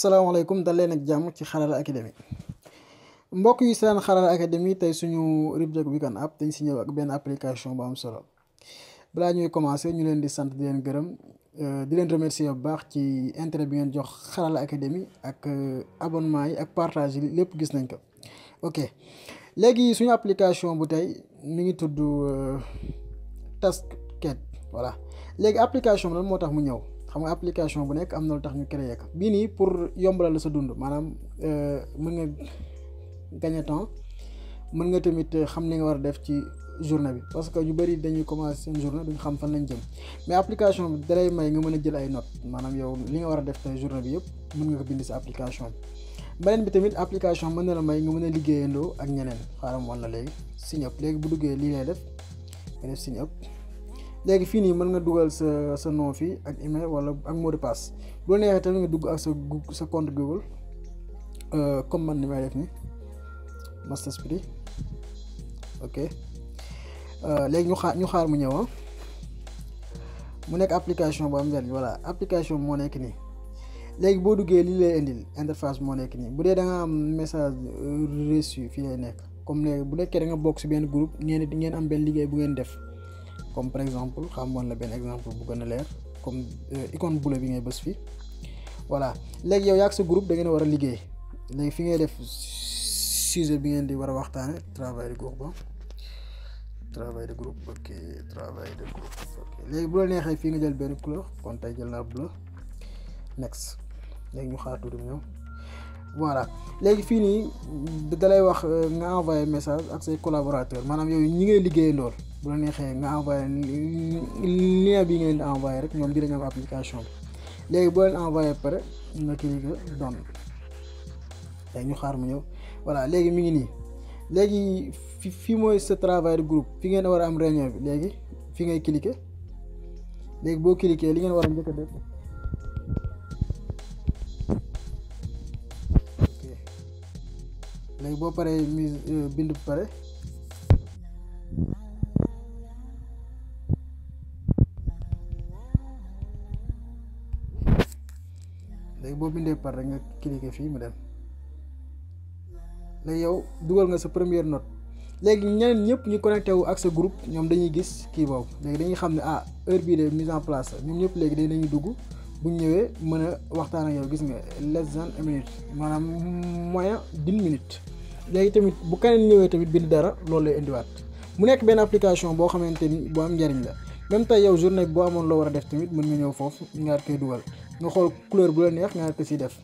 salaamaaleykum dal leen ak jàmm ci Xarala Academy mbokk yi seen Xarala Academy tey suñu rubrique weekend app dañ si ñëw ak benn application bu am solo balaa ñuy commencer ñu leen di sant di leen gërëm di leen remercier bu baax ci intérêt bi ngeen jox Xarala Academy ak abonnement yi ak partage yi lépp gis nañ ko. ok léegi suñu application bu tey mi ngi tudd Tasked voilà léegi application bi lan moo tax mu ñëw. xam nga application bu nekk am na lu tax ñu créé ko bii nii pour yombalal la sa dund maanaam mën nga gagner temps mën nga tamit xam li nga war a def ci journée bi parce que ñu bëri dañuy commencer seen journée duñ xam fan lañ jëm mais application bi dalay may nga mën a jël ay notes maanaam yow li nga war a def tey journée bi yëpp mën nga ko bind si application bi. beneen bi tamit application mën na la may nga mën a liggéeyandoo ak ñeneen xaaral ma wan la léegi sign up léegi bu duggee lii lay def nga def sign up. léegi fii nii mën nga dugal sa nom fii ak email wala ak mot de passe bu la neexee tamit nga dugg ak sa compte Google comme man ni may def ni Master Speedy ok léegi ñu xaar mu ñëw mu nekk application bu am njariñ voilà application moo nekk nii léegi boo duggee lii lay indil interface moo nekk nii bu dee da nga am message reçu fii lay nekk comme léegi bu nekkee da nga bokk si benn groupe ngeen am benn liggéey bu ngeen def. comme par exemple xamoon la benn exemple bu gën a leer comme icône bule bi ngay bës fii voilà léegi yow yaa ak sa groupe da ngeen a war a liggéey léegi fi ngay def sujet bi ngeen di war a waxtaane travail de groupe travail de groupe ok travail de groupe ok léegi bu la neexee fii nga jël benn couleur kon tey jël naa bleu next léegi ñu xaar tuuti ñëw voilà léegi fii nii dalay wax nga envoyé message ak say collaborateurs maanaam yow ñi ngay liggéeyandool bu la neexee nga envoyé lien bi ngeen di envoyé rek ñoom dinañ am application bi léegi boo leen envoyé pare nga cliquer donne léegi ñu xaar mu ñëw voilà léegi mi ngi nii léegi fii mooy sa travail de groupe fi ngeen war a am réunion bi léegi fi ngay cliquer léegi boo cliquer li ngeen war a njëkk a def ok léegi boo paree mise bind bu pare léegi boo bindee par rek nga cliquer fii mu dem léegi yow dugal nga sa première note léegi ñeneen ñëpp ñu connecté wu ak sa groupe ñoom dañuy gis kii boobu léegi dañuy xam ne heure bii de mise en place ñoom ñëpp léegi dañuy dugg bu ñu ñëwee mën a waxtaan ak yow gis nga less than a minute maanaam moyen d'une minute. léegi tamit bu keneen ñëwee tamit bind dara loolu lay indiwaat mu nekk benn application boo xamante ni bu am njariñ la même tey yow journée boo amoon loo war a def tamit mën nga ñëw foofu nga koy dugal. nga xool couleur bu la neex nga ko si def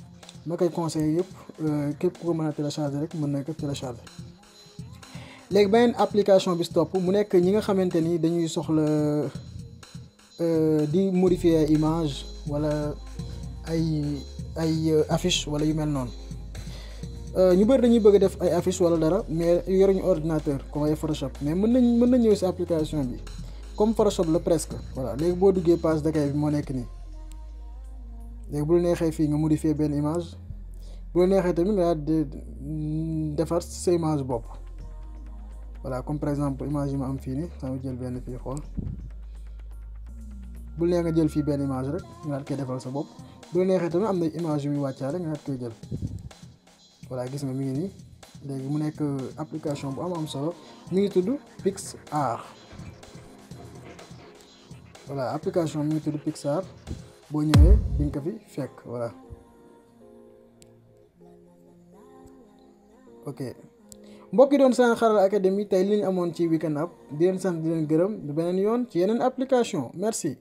ma koy conseillé yëpp képp ku ko mën a télécharger rek mën na ko télécharger léegi beneen application bi stop mu nekk ñi nga xamante ni dañuy soxla di modifier image wala ay affiche wala yu mel noonu ñu bëri dañuy bëgg def ay affiche wala dara mais yoruñu ordinateur comme ay Photoshop mais mën nañ ñëw si application bi comme Photoshop la presque voilà léegi boo duggee page d'accueil bi moo nekk nii. léegi bu la neexee fii nga modifier benn image bu la neexee tamit nga defar sa image bopp voilà comme par exemple image yi ma am fii nii sama jël benn fii xool bu la neexee nga jël fii benn image rek nga koy defal sa bopp bu la neexee tamit am na image yu muy wàccaale nga koy jël voilà gis nga mi ngi nii léegi mu nekk application bu am solo mi ngi tudd PicsArt voilà application mi ngi tudd PicsArt boo ñëwee di nga ko fi fekk voilà ok mbokk yi doon seen Xarala Academy tey li ñu amoon ci weekend app di leen sant di leen gërëm du beneen yoon ci yeneen application merci